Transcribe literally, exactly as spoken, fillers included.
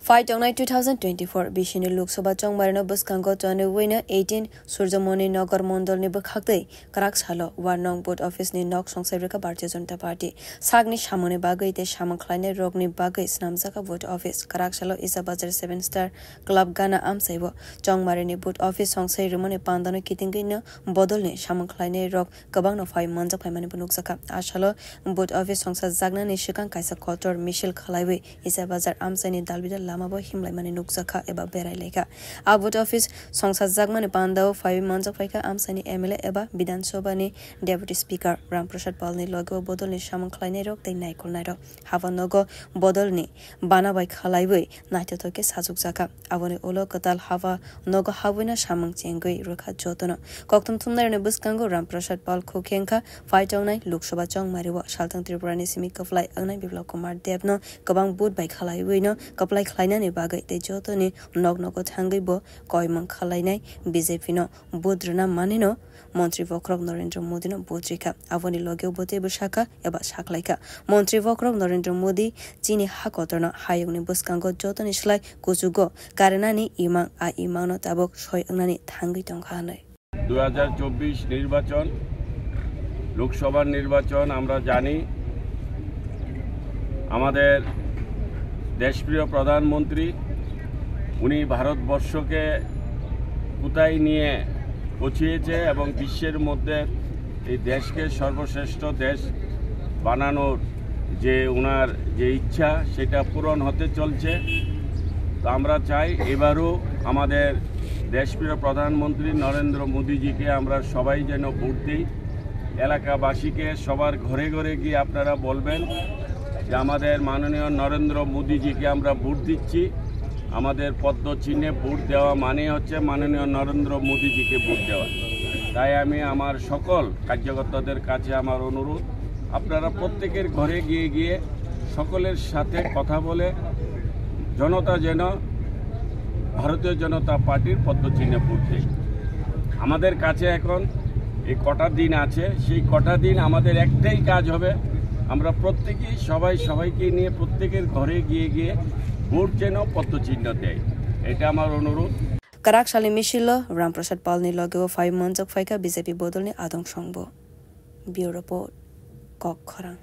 Phai tongnai two thousand twenty-four bisini Lok Sabha chongmarino bwskango toniwino eighteen Surjamoni Nagar mondolni bwkhaktwi kwrak salo War nong Booth Office ni nok songsai rwkha Bharatiya Janata Party. Sakni samungni bagwi tei samung khlainai rokni bagwi swnamjakha Booth Office. Kwrak salo Isa Bazar Seven Star Club Gana amchaibo chongmarini Booth Office songsai rwmani pandano kitingwino bodolni samung khlainai rok kwbangno phai manjak phaimani bo nukjakha. A salo Booth Office songsajaknani swkang kaisa kotor misil khlaiwi Isa Bazar amchaini dalbidal lamabo himlaimani nukjakha eba berai laikha. A Booth Office songsajakmani pandao phaiwi manjak phaikha amchaini M L A eba Bidhan Sabhani Deputy Speaker Ram Prasad Palni logeo bodolni samung khlainairok tei naikolnairok. Haba nogo bodolni bana bai khlaiwi naithothok khe sajokjakha. Aboni ulo kwtal haba nogo habwino samung chengwi rwkha jotono. Kokthum thumnairokni bwskango Ram Prasad Pal khuk khe wngkha phai tongnai Lok Sabha chongmario salthang Tripurani simi kwplai wngnai Biplab Kumar Debno kwbang vote bai khlaiwino kwplai khlainani bagwi tei jotoni nok nogo thangwi bo koimung khlainai B J P no vote rwna manwino Montri Bokhorok Narendra Modi no vote rikha. Aboni logeo bo teibo sakha eba saklaikha. Montri Bokhorok Narendra Modi chini ha kotorno hayungni bwskango jotoni slai kuchugo karinani imang, a imangno tabuk soi wngnani thangwi tongkha hwnwi. দুই হাজার চব্বিশ নির্বাচন, লোকসভার নির্বাচন, আমরা জানি আমাদের দেশপ্রিয় প্রধানমন্ত্রী, উনি ভারতবর্ষকে কোথায় নিয়ে পৌঁছিয়েছে এবং বিশ্বের মধ্যে এই দেশকে সর্বশ্রেষ্ঠ দেশ বানানোর যে ওনার যে ইচ্ছা, সেটা পূরণ হতে চলছে। তো আমরা চাই এবারও আমাদের দেশপ্রিয় প্রধানমন্ত্রী নরেন্দ্র মোদীজিকে আমরা সবাই যেন ভোট দিই। এলাকাবাসীকে সবার ঘরে ঘরে গিয়ে আপনারা বলবেন যে আমাদের মাননীয় নরেন্দ্র মোদীজিকে আমরা ভোট দিচ্ছি। আমাদের পদ্ম চিহ্নে ভোট দেওয়া মানেই হচ্ছে মাননীয় নরেন্দ্র মোদীজিকে ভোট দেওয়া। তাই আমি আমার সকল কার্যকর্তাদের কাছে আমার অনুরোধ, আপনারা প্রত্যেকের ঘরে গিয়ে গিয়ে সকলের সাথে কথা বলে জনতা যেন ভারতীয় জনতা পার্টির পদ্ম চিহ্নে ভোট দেয়। আমাদের কাছে এখন এই কটা দিন আছে, সেই কটা দিন আমাদের একটাই কাজ হবে, আমরা প্রত্যেকেই সবাই সবাইকে নিয়ে প্রত্যেকের ঘরে গিয়ে গিয়ে ভোট যেন পদ্ম চিহ্ন দেয়, এটা আমার অনুরোধ। Kwrak salni misilo Ram Prasad Palni logeo phai manjak phaikha B J P bodolni adong songbo. Bureau Report, Kok Khorang.